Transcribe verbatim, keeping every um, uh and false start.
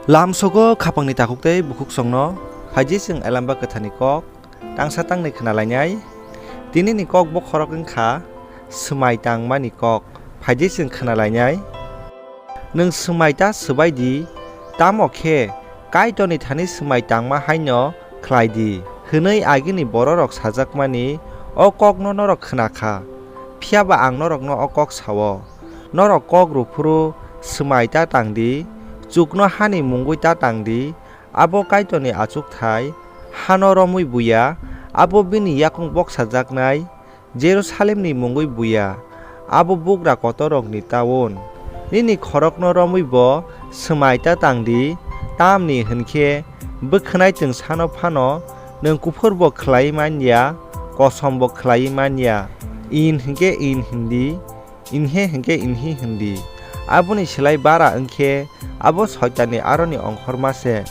Lamsogo khapangni takhuk tei bukhuksongno phaidi chwng Elamba Kwtharni kok tangsa tangnwi khna lainai. Tinini kok bokhorok wng kha swmai tangmani kok. Phaidi chwng khna lainai. Nwng swmai ta swbai di, tamo khe Kaitorni thani swmai tangma haino khlai di, hwnwi agini bororok sajakmani o kokno norok khna kha. Phiya ba ang norokno o kok sa-o, norok kok rw phuru swmai ta tang di, chukno hani mungwi ta tang di, abo Kaitorni achukthai hano romwi buya, abo bini yakung boksajaknai Jerusalemni mungwi buya, abo bugra kotorrokni taun. Nini khorokno romwi bo swmai ta tang di, tamni hwn khe bwkhwnai twngsano phano nwng kuphur bo khlaiwi man ya, kosom bo khlaiwi man ya. In hwn khe in hwn di, inhe hwn khe inhi hwn di. Aboni slai bara wng khe abo Soitanni aroni ongkhorma se.